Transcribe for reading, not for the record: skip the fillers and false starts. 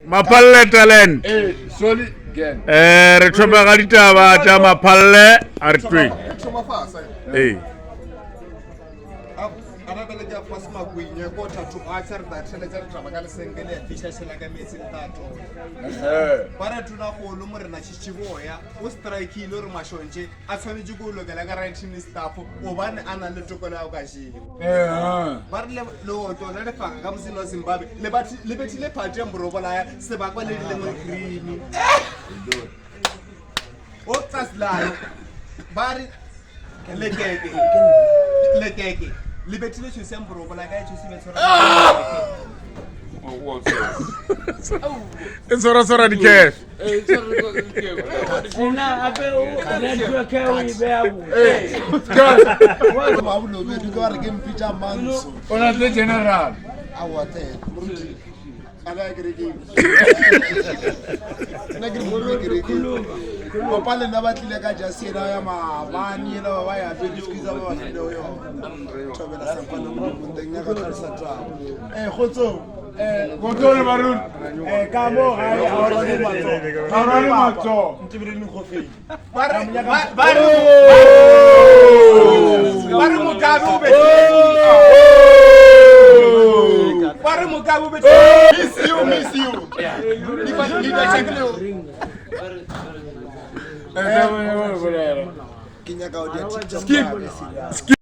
Maphalle talent. Eh, sorry again. Eh, re thoma ga ditaba tša Maphalle a re tweng. Thoma fase. Ee. A ba bele ke a fase makwenya ko thatho a tsa re tla theletsa ditaba ka lesenke le ya fisha shela ka metsi le tla tola. Ba re tona golo morena Tšhitšhiboya o strikile gore mašontše a tshwanetše ko lokela ka right staff gobane a na le tokelo ya go ka jewa. Ba re leoto la lefaka ka moseng wa Zimbabwe le bethile phati ya mborobolaya sebakwa le di-lemon cream. O tsasilalo ba re lekeke lekeke le bethile tšhosi ya mborobolaya ka e tšhosi be tshwara E tshwara-tshwara di-cash. O na tle general. Kopa le nna ba tlile ka jase ena ya maabane ela ba ba ya apere squeeze ba ba filego yona thobela sampane modimo teng ya ka tlhalosa taba um kgotsong Kgotsong le baruti. um ka mo gae ga o rwale matsogo Ga o rwale matsogo. ntebeleleng go feng ba re ba- ba re ba re Mugabe o bethile ba re Mugabe o bethile miss you miss you Leader- leader check leo ke nyaka go dia tiktok Skip.